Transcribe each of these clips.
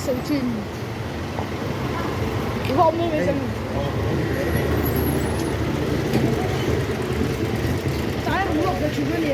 sawi thin. I va awm mai mai chang. Tlai rawn luak ve thin a ni.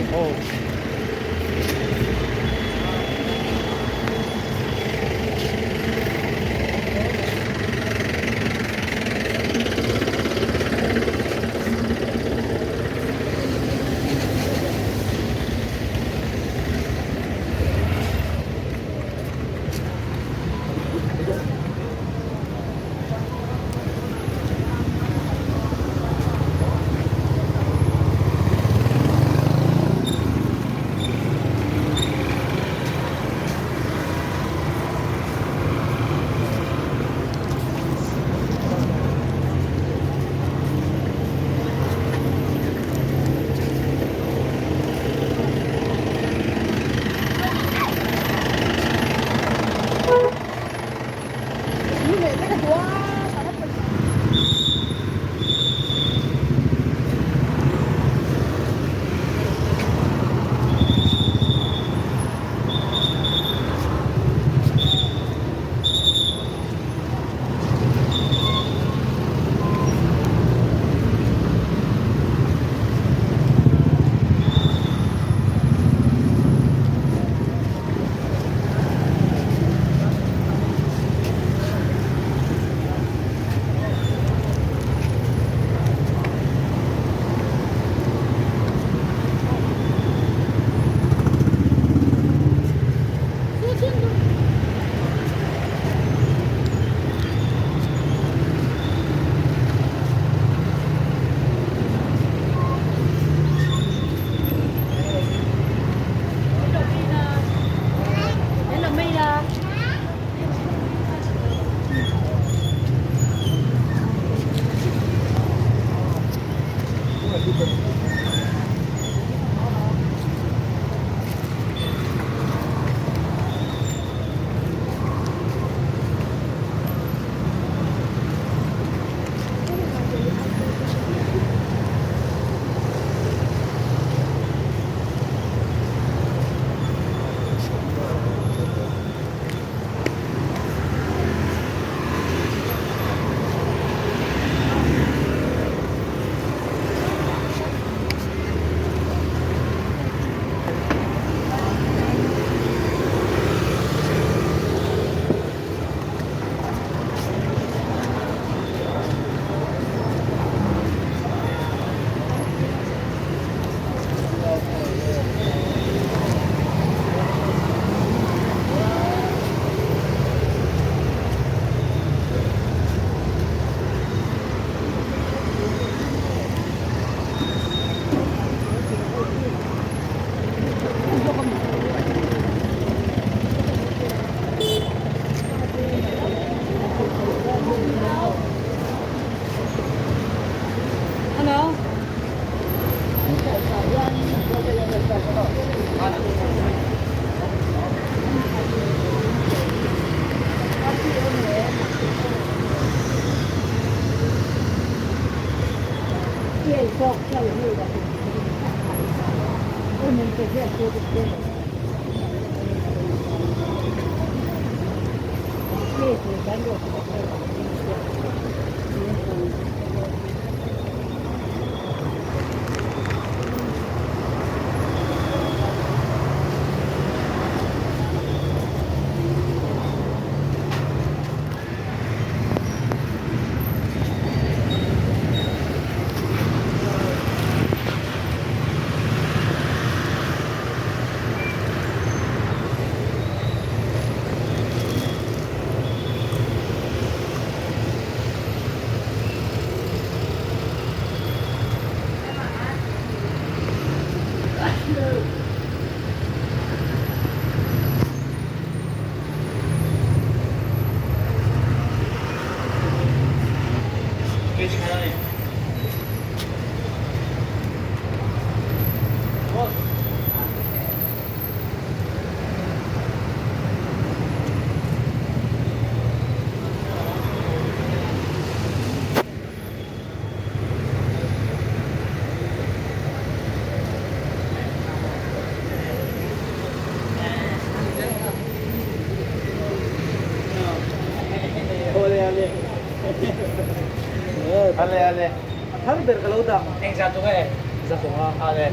Ale ale. A thar ber ka lo dah. Eng zat chu nge? Zat chu nga. Ale.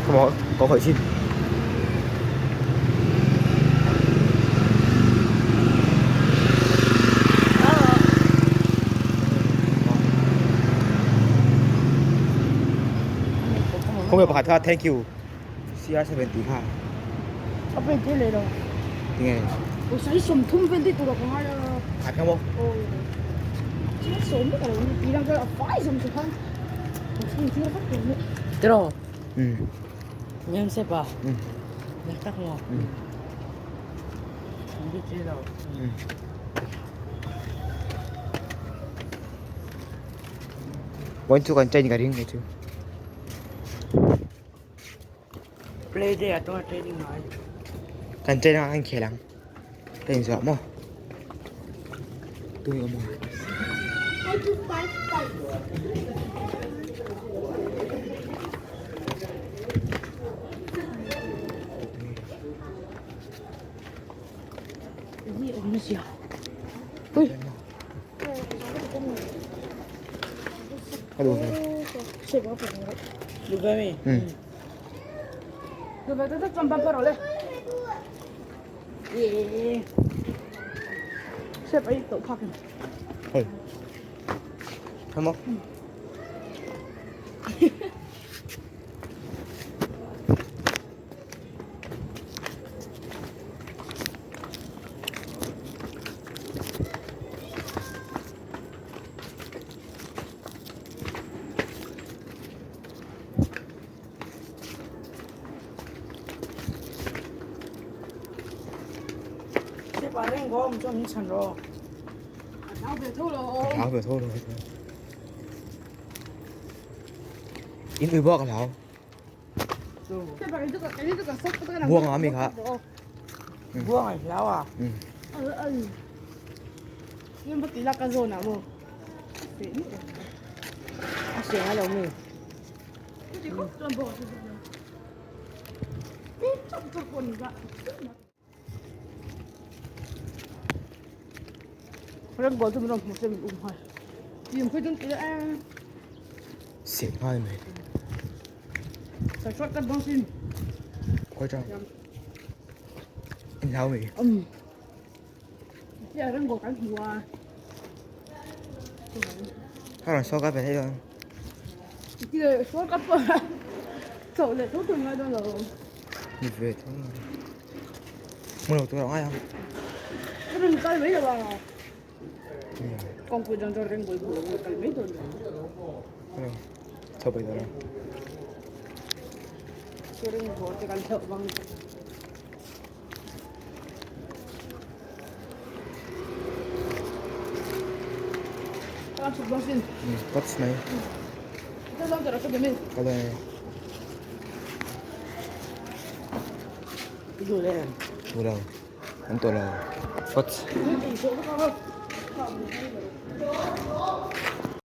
咁我講佢先。咁又白睇 thank you CR 70 kha A pe te le lo. Tinge O sai som thum vel te tura ka ngai a. Khat kha mo. O. Chiang som ka lo ni ti lang ka a fai som chu khan. O sai ti ra ka ni. Tiro, Ừ. ngem se pa. Ừ. Nak tak mo. Ừ. Hindi tiro. Ừ. One two kan chain ka ring chu. Play day ato training mai. Kan chain ang khelang. Ten zo mo. Tu mo. Ni om na sia. Ui. Hello. Se ba pa ni. Lupa mi. Ừ. Lu ba ta ta pam pa ro le. Ye. Se pa i to pa kin. Hey. Come on. Se pa reng gom cho mi chan ro. Áo về thôi rồi. Áo về thôi rồi. In ui bok lão. Buông hả mình hả? Buông ai lao à. Ừ. Ừ ừ. Nhưng bất kỳ là cái zone nào mà. A se ngai lo mi. Reng gol tu mình một xem mình ủng hộ. Tìm khơi chúng ta. Xịn ngay mày. Sa shortcut bawng sin. Khawi tang. In hlau mi. Um. Tia rang go kan hua. Ka rawn shortcut ve thei dawn. Tia shortcut pawh chauh leh tho tur ngai dawn lo. Ni ve tho. Hmun lo tur a ngai ang. Ka rawn kal mai lo a. Kawngpui dang chu reng bul bul lo kal mai dawn lo. Hello. Chho pai dawn. Chu reng bul te kan theuh bang. Ka chhuk bang sin. What's my? Ka zang tara ka bemi. Ka le. Du le. Du lo. An tawh lo. What?